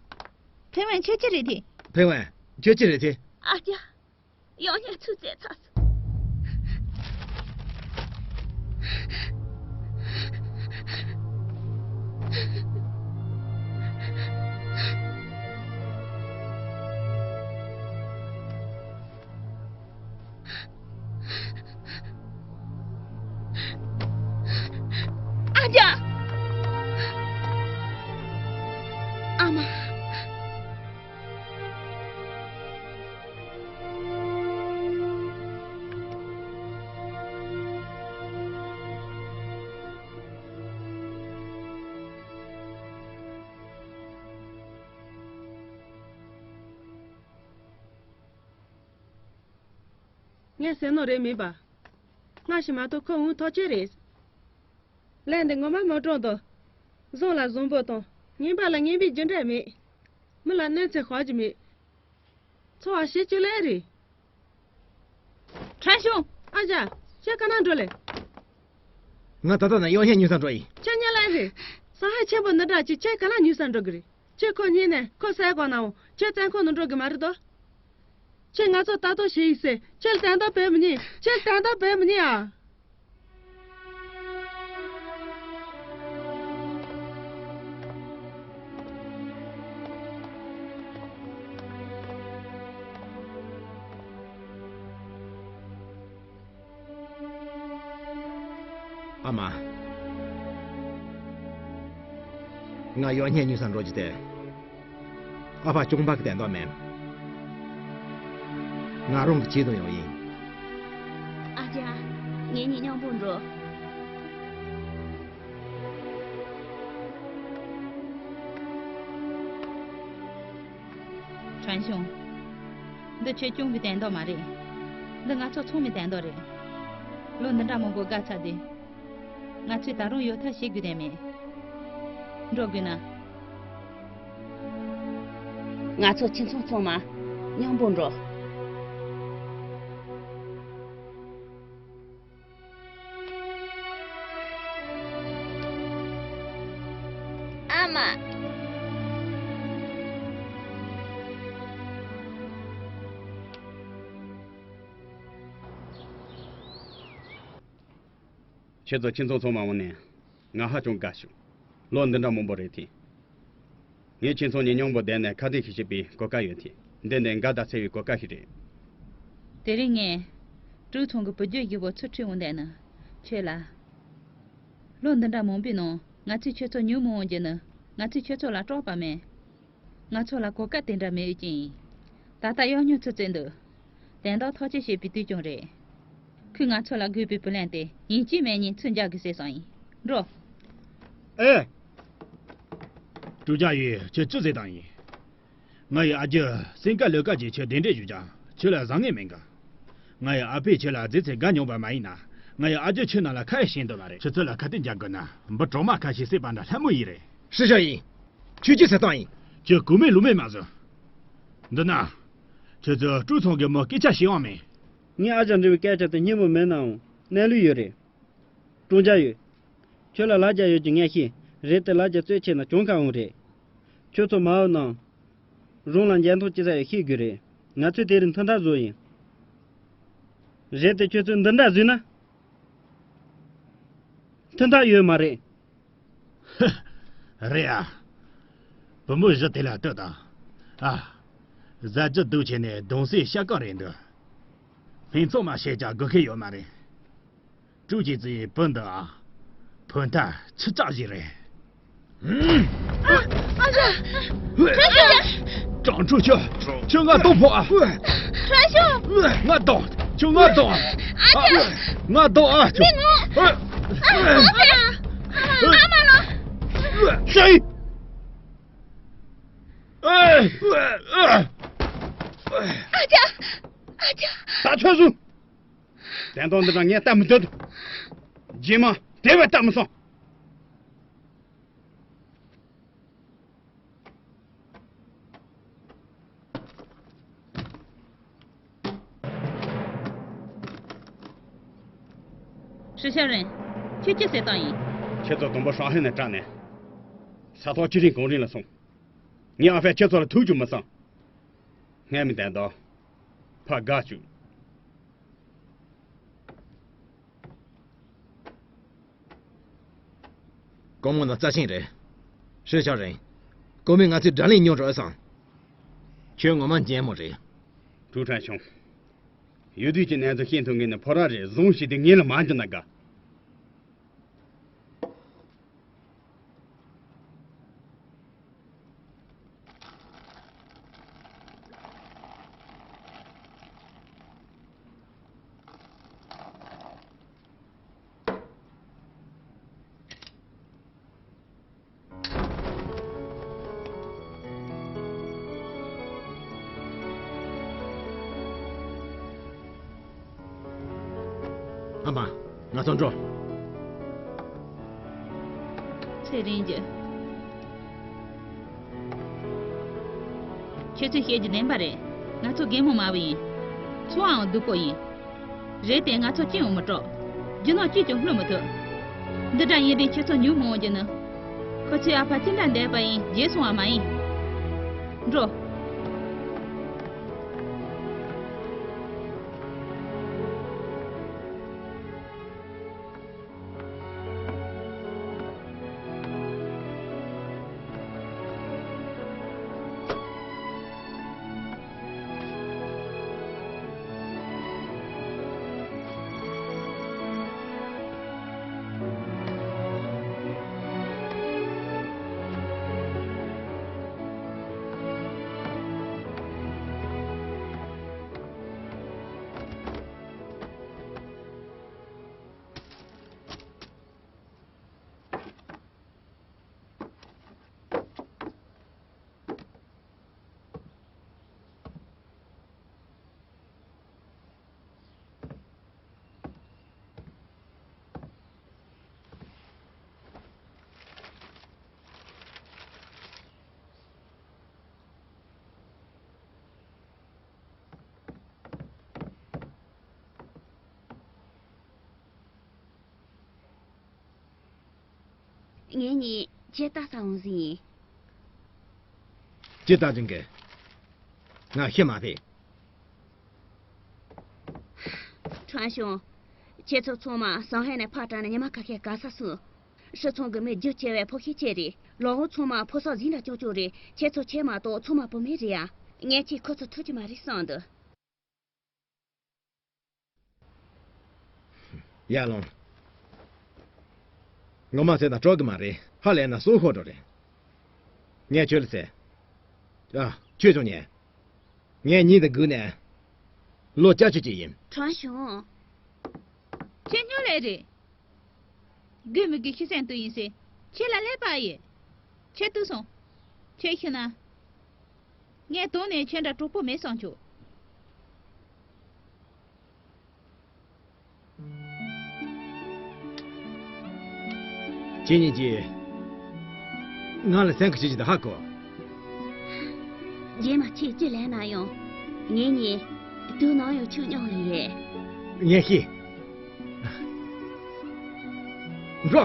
ཕེ་ཝན་ཁྱོད་ཅི་རེད་དེ། ཕེ་ཝན་ཁྱོད་ཅི་རེད་དེ། ཨ་ཅག་ཡང་ངས་ཚུར་བཙལ་ཚར་སོང་། ཨ་ཅག་ཨ་མ། ངས་ཟེར་ནོ་རེད་མིན་པ། སྔ་ཕྱི་མ་གཏོགས་ཁོ་འུ་ཐག་ཆོད་རེད། ལས་འདི་ངོ་མ་མི་དྲང་དོ། བཟང་ལ་བཟང་པོ་དང་ངན་པ་ལ་ངན་པའི་རྒྱུ་འབྲས་མེད། མི་ལ་གནོད་འཚེ་ཞོག་རྒྱུ་མེད། འཚོ་བ་ཞེ་གཅིག་ལ་ཨེ་རེད། ཁྲན་ཤུང་། ཨ་ཅག་ཁྱེད་ག་ན་འགྲོ་ལེ། ང་ད་ལྟ་ན་གཡོག་བརྙན་ཉོ་ས་འགྲོ་ཡིན། ཁྱེད་ཉལ་ལ་ཨེ་རེད། ས་ཧ་ཆེན་པོ་འདི་འདྲ་ཅིག་ཁྱེད་ག་ལ་ཉོ་ས་འགྲོ་གི་རེད། ཁྱེད་ཁོ་གཉིས་ནས་ཁོ་ཟས་གོ་ནའོ་ཁྱེད་བཙན་ཁོ་ནང་འགྲོ་གི་མ་རེད་དོ། ཁྱེད་ང་ཚོ་ལྟ་རྟོག་བྱེད་ཡིན་ཟེར་ཁྱེད་ལ་དན་རྟགས་བེད་མི་ཉན། ཁྱེད་ལ་དན་རྟགས་བེད་མི་ཉན་ཨ། ཨ་མ། ང་གཡོག་བརྙན་ཉོ་ས་འགྲོ་རྒྱུ་དེ། ཨ་ཕ་གཅུང་པ་གི་དན་རྟགས་མིན། ང་རང་གི་ཆེད་དུ་ཡོང་ཡིན། ཨ་ཅག་ངེད་གཉིས་མཉམ་པོ་འགྲོ། ཁྲན་ཤུང་། འདི་ཁྱེད་གཅུང་གི་དན་རྟགས་མ་རེད། འདི་ང་ཚོ་ཚང་མའི་དན་རྟགས་རེད། ལོ་འདི་འདྲ་མང་པོ་དགའ་ཚར་དུས། ང་ཚོས་ད་རུང་ཡོད་ཐབས་བྱེད་དགོས་དོན་མེད། འགྲོ་དགོས་ན། ང་ཚོ་ཁྱིམ་ཚང་ཚང་མ་མཉམ་པོ་འགྲོ། ཨ་མ། ཁྱེད་ཚོ་ཁྱིམ་ཚང་ཚང་མ་འོང་ནས་ང་ཧ་ཅང་དགའ་བྱུང་། ལོ་འདི་འདྲ་མང་པོ་རེད་དེ། ངའི་ཁྱིམ་ཚང་གཉིས་མཉམ་པོ་བསྡད་ནས་ཁ་གཏད་ཞིག་བྱེད་པའི་གོ་སྐབས་ཡོད་དེ། འདི་ནི་དགའ་དང་འཚེར་བའི་གོ་སྐབས་ཤིག་རེད། དེ་རིང་ངས་ཀྲུའུ་ཚང་གི་བུ་རྒྱུད་ཀྱི་བུ་ཚུར་ཁྲིད་འོང་བསྡད་ནི་ཁྱོད་ལ། ལོ་འདི་འདྲ་མང་པོའི་ནང་ང་ཚོས་ཁྱོད་ཚོ་ཉུང་མི་འོང་རྒྱུ་ནི་ང་ཚོས་ཁྱོད་ཚོ་ལ་སྐྲག་པ་མེད། ང་ཚོ་ལ་གོ་སྐབས་དེ་འདྲ་མེད་ཡོད་ཀྱིན། ད་ལྟ་གཡོ་སྨྱོ་ཚུར་བཙལ་འདུག་དོན་དག་ཐག་གཅོད་བྱེད་པའི་དུས་ཀྱང་རེད། ཁོས་ང་ཚོ་ལ་དགོས་པའི་བུ་ལོན་དེ་ཡིན་གཅིག་མིན་གཉིས་ཚུར་འཇལ་དགོས་ཟེར་སོང་ཡིན། འགྲོ། ཨེ། ཀྲུའུ་ཅཱ་ཡུས་ཁྱོད་ཅི་ཟེར་བཏང་ཡིན། ང་ཡི་ཨ་རྒྱུ་སེང་དཀར་ལོ་དཀར་གྱིས་ཁྱོད་གདན་འདྲེན་ཞུ་ཀྱང་ཁྱོད་ལ་བཟང་ངན་མེད་ག་ང་ཡི་ཨ་ཕས་ཁྱོད་ལ་མཛེས་ཚེ་དགའ་མྱོང་བ་མ་ཡིན་ན། ང་ཡི་ཨ་རྒྱུ་ཁྱོད་རྣམས་ལ་ཁ་ཡ་བྱེད་འདོད་མ་རེད། ཁྱོད་ཚོ་ལ་ཁ་གཏད་འཇལ་དགོས་ན་འབུ་གྲོག་མ་ཁ་ཤས་བསད་པ་འདྲ་སླ་མོ་ཡིན་རེད། ཧྲི་ཞའོ་ཡིན། ཁྱོད་ཅི་ཟེར་བཏང་ཡིན། ཁྱོད་གོ་མེད་ལོ་མེད་མ་བཟོ། འདི་ན། ཁྱོད་ཚོ་ཀྲུའུ་ཚང་གི་མི་སྐད་ཆ་བཤད་དབང་མེད། ངའི་ཨ་ཅག་འདྲ་བའི་སྐད་ཆ་དེ་སྙན་མོ་མེད་ནའང་གནས་ལུགས་ཡོད་རེད། ཀྲུང་ཅཱ་ཡུས། ཁྱོད་ལ་ལ་རྒྱ་ཡོད་ཀྱི་ངས་ཤེས། རེད་དེ་ལ་རྒྱ་རྩོད་ཆེ་ན་གྱོང་ཁ་འོང་རེད། ཁྱོད་ཚོ་མ་འོངས་ནང་། རང་ལ་འགྱེད་ཐོག་ཅི་ཟ་ཡོད་ཤེས་དགོས་རེད། ང་ཚོས་དེ་རིང་མཐུན་ཐག་བཟོ་ཡིན། རེད་དེ་ཁྱོད་ཚོས་འདི་འདྲ་བཟོས་ན། མཐུན་ཐག་ཡོད་མ་རེད། རེད་ཨ། བུ་མོ་བཞི་དེ་ལ་ལྟོས་དང་། ཨ། ཟ་རྒྱུ་སྡུག་ཆེ་ནས་གདོང་སེ་ཤ་སྐམ་རེད་འདུག་སྨན་ཚོང་མ་བྱས་ཀྱང་དགོས་མཁན་ཡོད་མ་རེད། ཀྲུའུ་ཅི་ཙི་ཡི་བུ་འདི་ཨ། བུ་མཐའ་ཆུ་ལྕགས་ཞིག་རེད། ཨ་ཨ་ཅག་ཁྲ་ཤོག་ཀྲང་ཀྲུའུ་ཆུ། ཁྱོད་ང་གདོང་ཕོག་ཨ། ཁྲ་ཤོག་ང་གདོང་། ཁྱོད་ང་གདོང་། ཨ་ཅག་ང་གདོང་ཨ། ཁྱོད། མི་ངོ་། ཨ་ཨ་ཨ་མ་ལོ། ཤི། ཨ་ཅག་ཨ་ཅག་ད་ཆོག་སོང་། དོན་དག་འདི་འདྲ་ངས་ལྟ་མི་འདོད། རྗེས་མ་དེ་བས་ལྟ་མི་སོང་། ཧྲི་ཤ་རེན། ཁྱོད་ཅི་ཟེར་བཏང་ཡིན། ཁྱེད་ཚོ་དུམ་བུ་ཧྲང་ཧེ་ནས་དྲངས་ནས། ས་ཐོག་ཅི་རིང་གང་རིང་ལ་སོང་། ངའི་ཨ་ཕས་ཁྱེད་ཚོ་ལ་ཐུག་རྒྱུ་མི་བསམ། སྔས་མི་དན་དོ། ཕ་དགའ་བཅུག་སྒོར་མོ་ནི་རྩ་ཆེན་རེད། ཧྲི་ཤ་རེན། སྒོར་མོས་ང་ཚོའི་དགྲ་ལན་ཉོ་འགྲོ་ཨེ་སོང་། ཁྱོད་ངོ་མ་འཇན་མོ་རེད། ཀྲུའུ་ཁྲན་ཆུང་། ཡུལ་དུས་ཀྱི་གནས་ཚུལ་ཤེས་ཐུབ་མཁན་ནི་ཕོ་རབ་རེད། བཟང་ཞིག་དེ་ངེད་ལ་མ་འཇོན་ན་དགའ། ཨ་མ། ང་ཚོ་འགྲོ། ཚེ་རིང་རྒྱུ། ཁྱེད་ཚོས་བཤད་རྒྱུ་བདེན་པ་རེད། ང་ཚོ་རྒན་མོ་དམར་པོ་ཡིན། འཚོ་བའང་སྡུག་པོ་ཡིན། རེད་དེ་ང་ཚོ་ཅི་ཡང་མི་སྤྲོ། རྒྱུ་ནོར་གཅིག་ཀྱང་བསླུ་མི་ཐུབ། འདི་འདྲ་ཡིན་དུས་ཁྱེད་ཚོ་ཉུང་མི་འོང་རྒྱུ་ནི། ཁོ་ཚོའི་ཨ་ཕ་ཅི་འདྲ་འདས་པ་ཡིན་བརྗེད་སོང་བ་མ་ཡིན། འགྲོ། ངེད་གཉིས་ཁྱེད་ལྟ་ས་འོང་ཟིན་ཡིན། ཅི་ལྟ་བྱུང་གི། ང་ཤི་མ་ཕེ། ཁྲང་ཞུང་། ཁྱེད་ཚོ་ཚང་མ་ཟང་ཧེ་ནས་ཕར་དྲངས་ནས་ཉི་མ་ཁ་ཤས་ག་ས་སོང་། ཧྲི་ཚང་གི་མི་རྒྱུ་ཆེ་བའི་ཕོ་ཤི་ཆེ་རེད། ལོ་ངོ་ཚང་མ་ཕོ་སོག་ཟིན་འདྲ་ཅོག་ཅོག་རེད། ཁྱེད་ཚོ་ཆེ་མ་གཏོགས་ཚང་མ་བུད་མེད་རེད་ཡ། ངས་ཁྱེད་ཁོ་ཚོ་ཐུབ་ཀྱི་མ་རེད་བསམ་འདུག་ཡར་ལོངས། ངོ་མ་ཟེར་ན་སྤྲོ་གི་མ་རེད། ཧ་ལས་ན་སྲོག་ཤོར་འགྲོ་རེད། ངས་ཁྱོད་ལ་ཟེར། ཨ། ཁྱོད་ཀྱང་ཉན། ངས་ཉིན་དང་དགུ་ནས་ལོ་བརྒྱད་ཅུ་ཅིག་ཡིན། ཁྲང་ཞུང་། ཁྱེད་སྨྱོ་ལས་རེད། དགོས་མི་དགོས་ཤི་སེམས་དུ་ཡིན་ཟེར། ཁྱེད་ལ་ཀླད་པ་ཡོད། ཁྱེད་ལྟོས་སོང་། ཁྱེད་ཤི་ན། ངས་དོན་ནས་ཁྱེད་འདྲ་གྲོགས་པོ་མེད་བསམ་བྱུང་། ཁྱེད་གཉིས་ཀྱིས་ང་ལ་སེམས་ཁུར་བྱེད་ཀྱི་འདུག་ཧ་གོ། རྗེས་མ་ཁྱེད་ཅི་ལས་ན་ཡང་། ངེད་གཉིས་དུས་ནམ་ཡང་ཆོས་མཉམ་ལ་ཡོད། ངས་ཤེས། འགྲོ།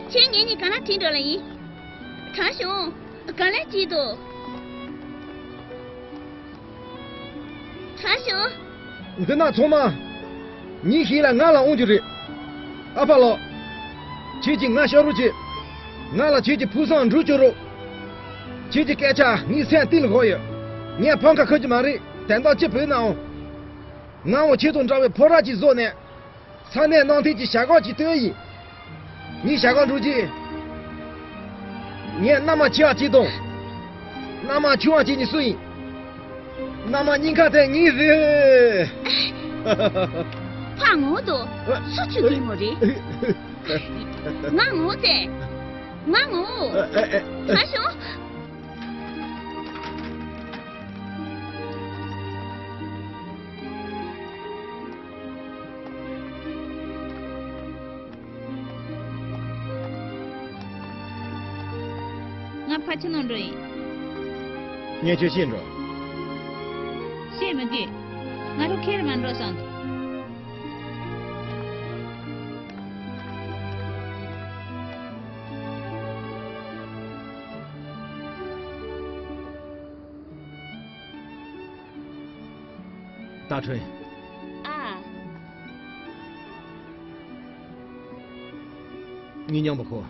ཁྱེད་ངེད་གཉིས་ག་ན་ཁྲིད་འགྲོ་ལ་ཡིན། ཁྲང་ཞུང་། ག་ལེ་ཅི་འདུག་ཁྲང་ཞུང་། འདི་ན་ཚང་མ། ཉིན་ཞིག་ལ་ང་ལ་འོང་རྒྱུ་རེད། ཨ་ཕ་ལགས། ཁྱེད་ཀྱིས་ང་ཤོག་རོགས་བྱེད། ང་ལ་ཁྱེད་ཀྱི་ཕུགས་བསམ་འགྲུབ་བཅུག་རོགས། ཁྱེད་ཀྱི་སྐད་ཆ་ངའི་སེམས་གཏིང་ལ་གོ་ཡོད། ངས་ཕམ་ཁ་ཁུར་གྱི་མ་རེད། དོན་དག་ཅི་བྱུང་ནའང་། ང་འོ་ཁྱེད་དང་འདྲ་བའི་ཕོ་བྲང་ཅིག་བཟོས་ནས། ས་གནས་གནམ་ཐེལ་གྱི་ཞྭ་སྒོར་གྱི་སྟོད་ཡིན། ངའི་ཞྭ་སྒོར་འགྲོ་རྗེས། ངས་མནའ་མ་ཁྱེར་བ་གཅིག་དང་། མནའ་མ་ཁྱོད་བ་གཅིག་ནི་སུ་ཡིན། མནའ་མ་སྙིང་ཁ་དེ་ངའི་རེད། ཕ་ངོ་དོ། སུ་ཆུ་གི་མོ་རེད། ང་ངོ་དེ། ང་ངོ་། ཨ་ཤོ། ང་ཕ་ཆུ་ནང་འགྲོ་ཡིན། ངས་ཁྱོད་ཤེས་འགྲོ། ཤེས་མི་དགོས། ང་རང་ཁེར་མ་འགྲོ་བསམ་འདུག་སྟག་ཁྲོན། ཨ། ངའི་མཉམ་པོ་ཁོ།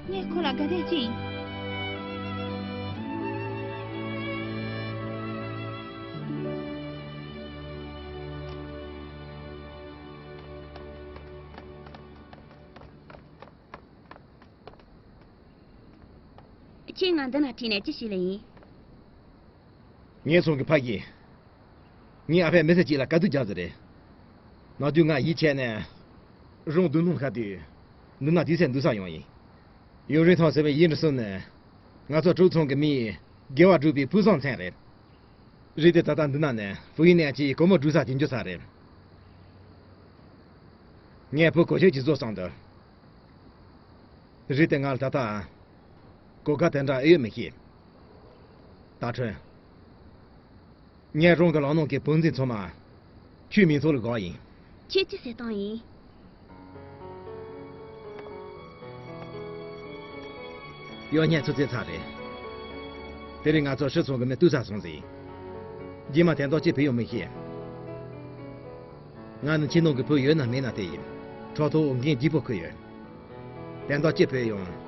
ངས་ཁོ་ལ་དགའ་དད་ཅིང་། ཁྱེད་ང་འདི་ན་ཁྲིད་ནས་ཅི་བྱེད་ལ་ཡིན། ངའི་ཚང་གི་ཕ་གིས། ངའི་ཨ་ཕས་མི་ཚེ་གཅིག་ལ་དཀའ་སྡུག་རྒྱག་ཟེར་རེད། ནམ་རྒྱུན་ང་ཡིད་ཆད་ནས། རང་སྡུག་སྣང་ཤར་དུས། འདི་ན་དུས་ཚོད་འདུག་ས་ཡོང་ཡིན། ཡུན་རིང་ཐང་ཟེར་བའི་ཡིན་རུ་སོང་ནས། ང་ཚོ་གྲོགས་ཚང་གི་མིས། དགེ་བ་སྒྲུབ་པའི་ཕུགས་བསམ་མཚན་རེད། རེད་དེ་ད་ལྟ་འདི་ན་ནས་བུ་ཡིན་ནས་ཅིག་གོ་མོ་འགྲོ་ས་ཅིག་འགྱོ་ས་རེད། ངས་བུ་གོ་ཆོད་ཅིག་བཟོ་བསམ་འདུག་རེད་དེ་ང་ལ་ད་ལྟ་གོ་སྐབས་དེ་འདྲ་ཨེ་ཡོད་མི་ཤེས། སྟག་ཁྲོན། ངས་རང་གི་ལག་ནང་གི་བུ་འཛིན་ཚང་མ་ཁྱོད་མིང་ཐོག་ལ་དགོས་ཡིན། ཁྱེད་ཅི་ཟེར་བཏང་ཡིན། གཡོག་བརྙན་ཚུར་བཙལ་ཚར་རེད། དེ་རིང་ང་ཚོ་ཧྲི་ཚང་གི་མི་བཏུལ་ཚར་སོང་ཟིན། རྗེས་མ་དོན་དག་ཅི་ཕེབས་ཡོང་མི་ཤེས། ང་ནི་ཁྱིམ་ནང་གི་བུ་ཡོད་ན་མེད་ན་དེ་ཡིན། ཁྲག་ཐོག་འོ་འགན་ལྗིད་པོ་ཁུར་ཡོད། དོན་དག་ཅི་ཕེབས་ཡོང་།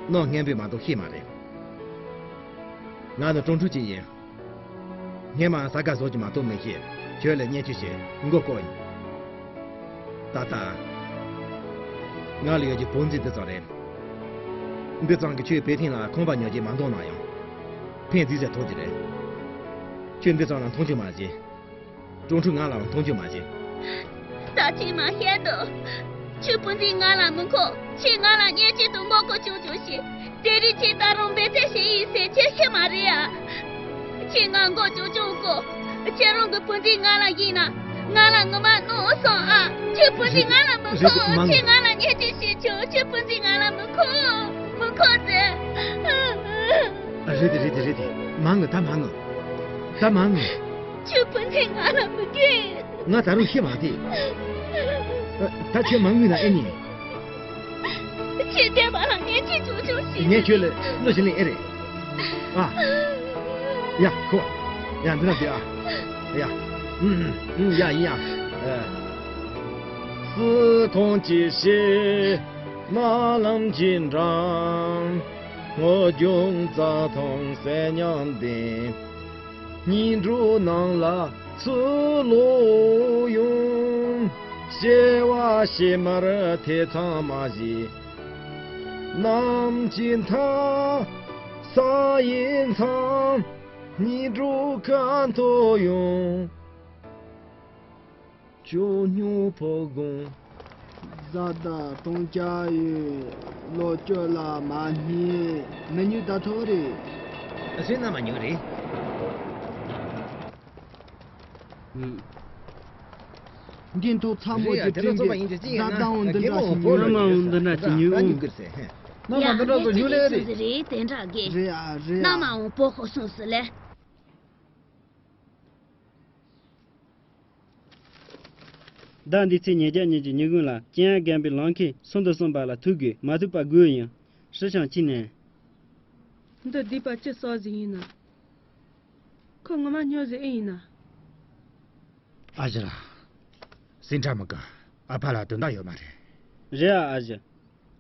གནམ་སྔོན་པོས་མ་གཏོགས་ཤེས་མ་རེད། ང་ནི་གྲོང་ཁྱེར་གཅིག་ཡིན། སྔོན་མ་ས་ག་ཟོག་གི་མ་གཏོགས་མི་ཤེས། ཁྱོད་ལ་བརྙས་བཅོས་བྱེད་མགོ་བསྐོར་ཡིན། ད་ལྟ། ང་ལ་ཡོད་ཀྱི་བུ་འཛིན་འདི་ཙམ་རེད། འདི་ཙམ་གྱིས་ཁྱོད་བོད་ཐེངས་ལ་ཁང་པ་ཉོ་རྒྱུ་མ་འདང་ན་ཡང་། ཕན་བདེ་ཟེར་ཐོག་གི་རེད། ཁྱོད་འདི་ཙམ་ལ་མཐོང་ཆུང་མ་བྱེད། ཀྲུང་ཁྲུ་ང་ལ་མཐོང་ཆུང་མ་བྱེད། ད་ཅི་མ་བཤད་དོ། ཁྱོད་སྤུན་ཟླས་ང་ལ་མི་མཁོ། ཁྱོད་ང་ལ་བརྙས་བཅོས་དང་མགོ་སྐོར་བྱུང་བྱུང་ཞིག་དེ་རིང་ཁྱོད་ད་རུང་འབད་བརྩོན་བྱེད་ཡིན་ཟེར་ཁྱོད་ཤེས་མ་རེད་ཨ། ཁྱོད་ང་མགོ་བཅོམ་བཅོམ་གོ། ཁྱོད་རང་གི་སྤུན་ཟླས་ང་ལ་གཞིགས་ན། ང་ལ་ངོ་མ་གནོད་སོང་ཨ། ཁྱོད་སྤུན་ཟླས་ང་ལ་མི་མཁོ། རེད་རེད་མ་ཁྱོད་ང་ལ་བརྙས་བཅོས་བྱེད་ཆོག་ཁྱོད་སྤུན་ཟླས་ང་ལ་མི་མཁོ། མི་མཁོ་ཟེར། རེད་དེ་རེད་དེ་རེད་དེ། མ་ངུ་ད་མ་ངུ། ད་མ་ངུ། ཁྱོད་སྤུན་ཟླས་ང་ལ་མི་དགོས། ང་ད་རུང་ཤི་མ་དེ། ད་ཁྱོད་མ་ངུས་ན་ཨེ་ཉན། ཁྱེད་བསྟན་པ་ལ་ངན་ཇུས་ཆུང་ཆུང་ཞིག་ངས་ཁྱོད་ལ་གནོད་བྱེད་ལེ་ཨེ་རེད། ཨ། ཡ་ཁོ། ཡ་འདི་ན་བསྡད་ཨ། ཡ། ཨུམ་ཨུམ་ཡ་ཡིན་ཡ། ཨ། སྲིད་གོང་གི་ཞི། རྨི་ལམ་གྱི་འགྲམ། སྔོ་ལྗང་རྩྭ་ཐང་གསེར་ཉམས་ལྡན། སྙིགས་འགྲོ་ནང་ལ་ཚུར་ལོག་ཡོང་། སྐྱེ་བ་ཕྱི་མར་ཐེ་ཚོམ་མ་བྱེད། གནམ་གྱི་མཐའ། ས་ཡི་མཚམས། སྙིགས་འགྲོ་ཁ་འཐོར་ཡོང་། ཅོ་སྨྱོ་ཕོ་དགོང་། བཟའ་ཟླ་གཏོང་རྒྱ་ཡོད། ལོ་བཅུ་ལ་མ་སྙེག་མི་ཉུང་ད་ཐོག་རེད། ཨ་ཟེ་ན་མ་ཉུང་རེད། འདི་ཐོག་ཚ་མོ་རེད་ཡ། གྱི་དེ་ལ་བཙོག་པ་ཡིན་གྱི་ཅི་ཡིན་ན། བཟའ་ཟླའང་འདི་འདྲ་ཞིག་ཉོས། མནའ་མའང་འདི་འདྲ་ཞིག་ཉོས། ད་ཉུག་གི་རེད་ཟེར། མནའ་མ་འདི་འདྲ་ཚོ་ཉོས་ལེ་རེད། རེད་དེ་འདྲ་གི། རེད་ཡ་རེད་ཡ། མནའ་མའང་བོ་ཁོ་སོང་ཟེར་ལེ། ཟླ་འདིའི་ཚེས་ཉེར་བརྒྱད་ཉིན་གྱི་ཉིན་གུང་ལ་ཀྱེ་ཡན་རྒན་པའི་ལམ་ཁའི་སུམ་དུ་གསུམ་པ་ལ་ཐུག་དགོས། མ་ཐུག་པ་དགོས་ཡིན། ཧྲི་ཞང་ཅི་ནས། འདི་སྡིག་པ་ཅི་བསགས་ཟིག་ཡིན་ན། ཁོ་ངོ་མ་སྨྱོ་ཟིག་ཨེ་ཡིན་ན། ཨ་ཞེ་ལགས། སེམས་ཁྲལ་མི་དགོས། ཨ་ཕ་ལ་དོན་དག་ཡོད་མ་རེད། རེད་ཨ། ཨ་ཞེ།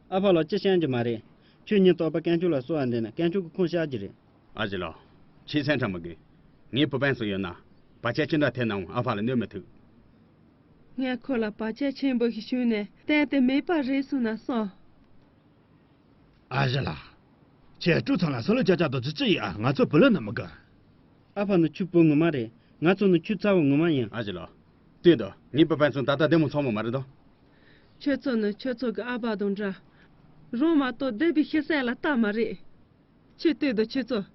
ཨ་ཕ་ལ་ཅི་བཤད་རྒྱུ་མ་རེད། ཁྱོད་ཉིན་རྟག་པར་དཀོན་མཆོག་ལ་གསོལ་བ་འདེབས་ན་དཀོན་མཆོག་གིས་ཁུངས་བཤད་རྒྱུ་རེད། ཨ་ཞེ་ལགས། ཁྱེད་སེམས་ཁྲལ་མི་དགོས། ངའི་བུ་སྤུན་གསུམ་ཡོད་ན། བར་ཆད་ཅི་འདྲ་ཐེབས་ནའང་ཨ་ཕ་ལ་གནོད་མི་ཐུབ། ངས་ཁོ་ལ་བར་ཆད་ཆེན་པོ་ཞིག་བྱུང་ནས་གཏན་དུ་མེད་པ་རེད་གསུངས་ན་བསམ། ཨ་ཞེ་ལགས། ཁྱེད་ཕྲུག་ཚང་ལ་སུ་ལ་ཅག་ཅག་དང་ཅི་ཅི་ཡིན་ཨ། ང་ཚོ་བུ་ལོན་ན་མི་དགའ། ཨ་ཕ་ནི་ཁྱོད་བུ་ངོ་མ་རེད། ང་ཚོ་ནི་ཁྱོད་ཚ་བོ་ངོ་མ་ཡིན། ཨ་ཞེ་ལགས། ལྟོས་དང་། ངའི་བུ་སྤུན་གསུམ་ད་ལྟ་བདེ་མོ་ཚང་མ་མ་རེད་དོ། ཁྱོད་ཚོ་ནི་ཁྱོད་ཚོ་གི་ཨ་ཕ་དང་འདྲ། རང་མ་གཏོགས་སྡོད་པའི་ཤི་ས་ལ་ལྟ་མ་རེད། ཁྱོད་ལྟོས་དང་ཁྱོད་ཚོ།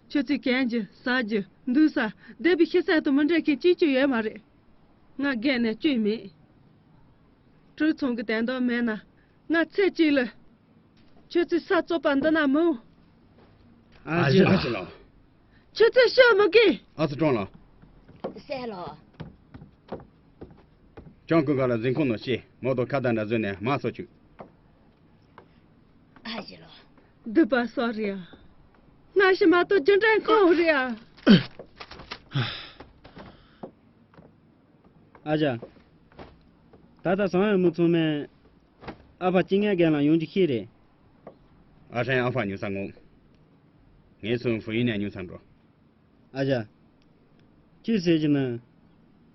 ཁྱོད་ཚོས་གན་རྒྱུ་ཟ་རྒྱུ་འདུག་ས་སྡོད་པའི་ཤི་ས་དང་མི་འདྲ་མཁན་གཅིག་ཀྱང་ཡོད་མ་རེད། ང་རྒས་ནས་སྐྱོན་མེད། ཁྲུ་ཚང་གི་དན་དོ་མེད་ན། ང་ཚེ་གཅིག་ལ། ཁྱོད་ཚོས་ས་བཙོག་པ་འདི་ན་མི་འོང་། ཨ་ཅེ་ཨ་ཅེ་ལགས། ལགས། ཁྱོད་ཚོས་ཤོད་མི་དགོས། ཨ་ཙི་ཀྲོང་ལགས། སྲས་ལགས། ཀྲོང་ཀུན་དགའ་ལ་གཟིམ་ཁང་ནང་བཤད། མོ་དང་ཁ་བརྡ་འདྲ་བཟོས་ནས་མར་སོང་བཅུག་ཨ་ཅེ་ལགས། སྡིག་པ་སོགས་རེད་ཨ། སྔ་ཕྱི་མ་གཏོགས་རྒྱུ་འབྲས་ཁོ་རེད་ཨ། ཨ་ཅག་ད་ལྟ་བཟང་ཡང་མི་ཚང་མས། ཨ་ཕ་ཅི་ངན་རྒན་ལ་ཡོང་རྒྱུ་ཤེས་རེད། ཨ་ཧྲན་ཨ་ཕ་ཉུང་ས་ངོ་། ངེད་ཚོ་ཧྥུ་ཡུན་ནས་ཉུང་ས་འགྲོ། ཨ་ཅག་ཅི་ཟེར་གྱི་ན།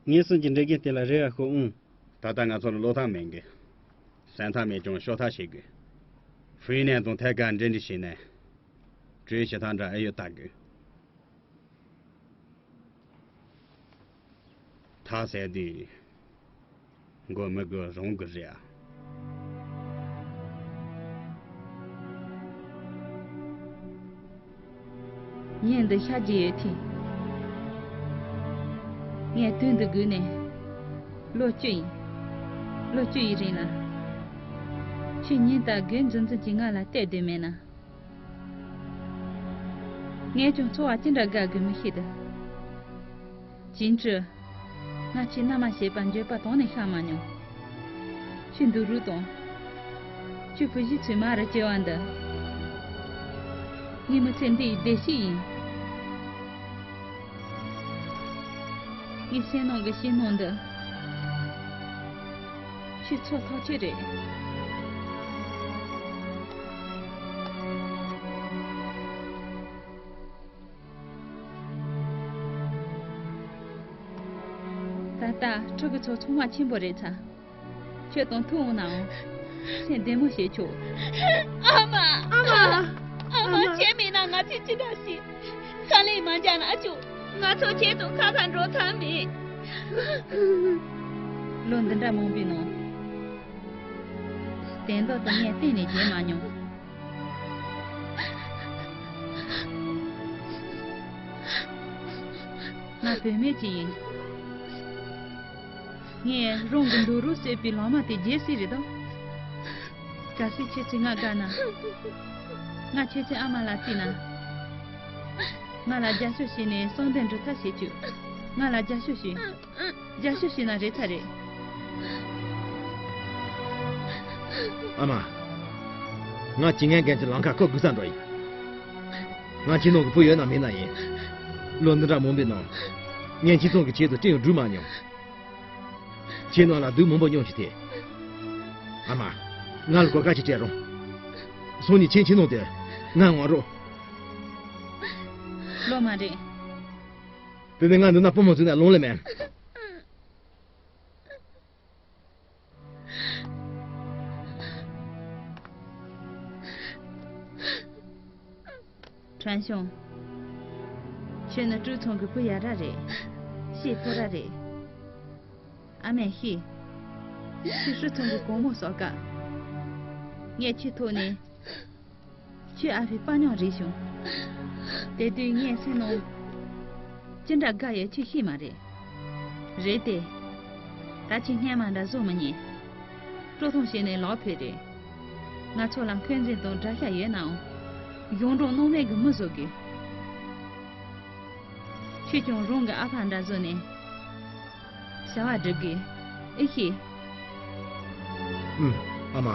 ངེད་ཚོ་གི་འདྲེ་རྒན་དེ་ལ་རེ་བ་ཤོག་ཨང་། ད་ལྟ་ང་ཚོ་ལ་བློ་ཐག་མེད་གི། སེམས་ཐག་མེད་ཀྱང་ཤོག་ཐག་བྱེད་དགོས། ཧྥུ་ཡུན་ནས་དང་ཐད་ཀར་འབྲེལ་འདྲིས་བྱས་ནས། གྲོས་བྱེད་སྟངས་འདྲ་ཨེ་ཡོད་ལྟ་དགོས། ཐག་ཟད་དུས། མགོ་མི་དགོས་རང་དགོས་རེད་ཨ། ཉིན་འདི་ཤར་གྱི་ཡོད་དུས། ངས་དུས་འདི་བརྒྱུད་ནས། ལོ་བཅུ་ཡིན། ལོ་བཅུ་ཡི་རིང་ལ། ཁྱོད་ཉིན་ལྟར་དགོད་འཛུམ་འཛུམ་གྱིས་ང་ལ་བལྟས་སྡོད་མེད་ན། ངས་ཀྱང་འཚོ་བ་ཅི་འདྲ་དགའ་དགོས་མི་ཤེས་ཏེ། ཅིན་ཀྲི། ང་ཁྱེད་མནའ་མ་བྱེད་པར་འགྱོད་པ་གཏོང་ནས་ཤར་མ་མྱོང་། ཁྱོད་འདུག་རུས་དང་། ཁྱོད་བུ་གཞི་ཚོའི་མ་རུ་གྱུར་བ་འདི། ངའི་མི་ཚེ་འདིའི་བདེ་སྐྱིད་ཡིན། ངའི་སེམས་ནང་གི་ཞེད་སྣང་འདི། ཁྱོད་ཚོ་ཐག་ཆོད་རེད། ད་ལྟ་ཕྲུ་གུ་ཚོ་ཆུང་མ་ཆེན་པོ་རེད་ཚ། ཁྱོད་དང་ཐུག་འོང་ནའང་། སེམས་བདེ་མོ་བྱེད་ཆོག་ཨ་མ། ཨ་མ། ཨ་མ། ཁྱེད་མེད་ན་ང་ཚོས་ཅི་འདྲ་བྱེད། དཀའ་ལས་མ་རྒྱག་ན་ཨ་ཅོ། ང་ཚོ་ཁྱེད་དང་ཁ་ཁ་འགྲོ་ཐབས་མེད། ལོ་འདི་འདྲ་མང་པོའི་ནང་། དོན་དག་དེ་ངས་གཏན་ནས་བརྗེད་མ་མྱོང་། ང་བུད་མེད་ཅིག་ཡིན། ངས་རང་གི་འདུག་རོགས་ཟེར་བའི་ལག་དམར་དེ་བརྗེད་སྲིད་རེད་དམ། གལ་སྲིད་ཁྱེད་ཚོས་ང་དགའ་ན། ང་ཁྱེད་ཚོའི་ཨ་མ་ལ་བརྩིས་ན། ང་ལ་རྒྱབ་སྐྱོར་བྱས་ནས་གསང་དོན་འགྲུབ་ཐབས་བྱེད་ཅིག་ང་ལ་རྒྱབ་སྐྱོར་བྱོས། རྒྱབ་སྐྱོར་བྱས་ན་རེད་ཚར་རེད། ཨ་མ། ང་ཅི་ངན་གན་གྱི་ལམ་ཁ་ཁོ་དགོས་ས་འགྲོ་ཡིན། ང་ཁྱེད་ནང་གི་བུ་ཡོད་ན་མེད་ན་ཡིན། ལོ་འདི་འདྲ་མང་པོའི་ནང་། ངས་ཁྱེད་ཚང་གི་ཆེད་དུ་སྤྲིན་ཡང་སྒྲུག་མ་མྱོང་། ཁྱེད་ནང་ལ་སྡུག་མང་པོ་མྱོང་ཞིག་དེ། ཨ་མ། ང་ལ་གོ་སྐབས་ཅིག་སྤྲད་རོགས། སང་ཉིན་ཁྱེད་ཁྱེད་ནང་དེ་ང་ངོ་རོགས། ལོ་མ་རེད། དེ་ནས་ང་འདི་ན་སྤུ་མོ་བཙུགས་ན་ལོང་ལེ་མེད། ཁྲན་ཤོང་། ཁྱོད་ནི་ཀྲུའུ་ཚང་གི་བུ་ཡ་ར་རེད། ཤེས་ཐོ་ར་རེད། ཨ་མས་ཤེས། ཁྱོད་ཧྲུའུ་ཚང་གི་གོང་མོ་སོགས་ཀ་ངས་ཁྱོད་ཐོག་ནས། ཁྱོད་ཨ་ཕའི་པ་ཉག་རེད་བྱུང་། དེ་དུས་ངས་སེམས་ནང་ཅི་འདྲ་དགའ་ཡོད་ཁྱོད་ཤེས་མ་རེད། རེད་དེ། ད་ཁྱོད་སྔན་མ་འདྲ་བཟོ་མི་ཉན། སྤྲོ་ཐོང་བྱས་ནས་ལག་ཕུད་རེད། ང་ཚོ་ལ་འཁོན་འཛིན་དང་དགྲ་ཤ་ཡོད་ནའང་། གཞུང་དྲང་སྣང་མེད་ཀྱི་མི་བཟོ་དགོས། ཁྱོད་ཀྱང་རང་གི་ཨ་ཕ་འདྲ་བཟོ་ནས། བྱ་བ་སྒྲུབ་དགོས། ཨེ་ཤེས། ཨུམ། ཨ་མ།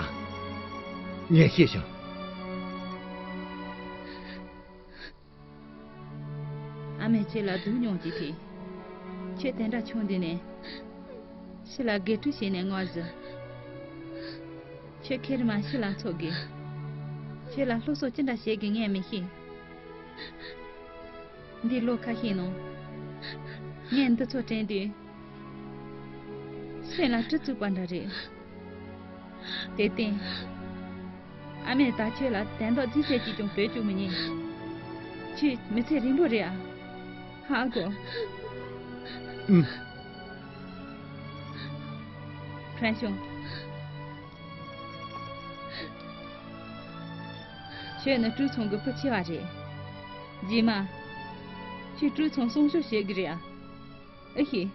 ངས་ཤེས་བྱུང་། ཨ་མས་ཁྱེད་ལ་སྡུག་མྱོང་གྱིས་ཐེ། ཁྱེད་དེ་འདྲ་ཆུང་དུས་ནས། ཕྱི་ལ་དགེ་ཕྲུག་བྱས་ནས་ངོ་ཟིན། ཁྱེད་ཁེར་མ་ཕྱི་ལ་འཚོ་དགོས། ཁྱེད་ལ་སློབ་གསོ་ཅི་འདྲ་བྱེད་དགོས་ངས་མི་ཤེས། འདི་ལོ་ཁ་ཤས་ནང་། ངས་འདི་ཚོ་དྲན་དུས། སེམས་ལ་གྲི་བཙུགས་པ་འདྲ་རེད། དེར་བརྟེན། ཨ་མས་ད་ཁྱེད་ལ་དན་རྟགས་རྫུན་བཤད་ཅིག་ཀྱང་སྤྲོད་བཅུག་མི་ཉན། ཁྱེད་མི་ཚེ་རིང་པོ་རེད་ཨ། ཧ་གོ། ཨུམ། ཁྲན་ཤོང་། ཁྱོད་ནི་ཀྲུའུ་ཚང་གི་བུ་ཆེ་བ་རེད། རྗེས་མ། ཁྱོད་ཀྲུའུ་ཚང་སྲུང་སྐྱོབ་བྱེད་ཀྱི་རེད་ཨ། ཨེ་ཤེས།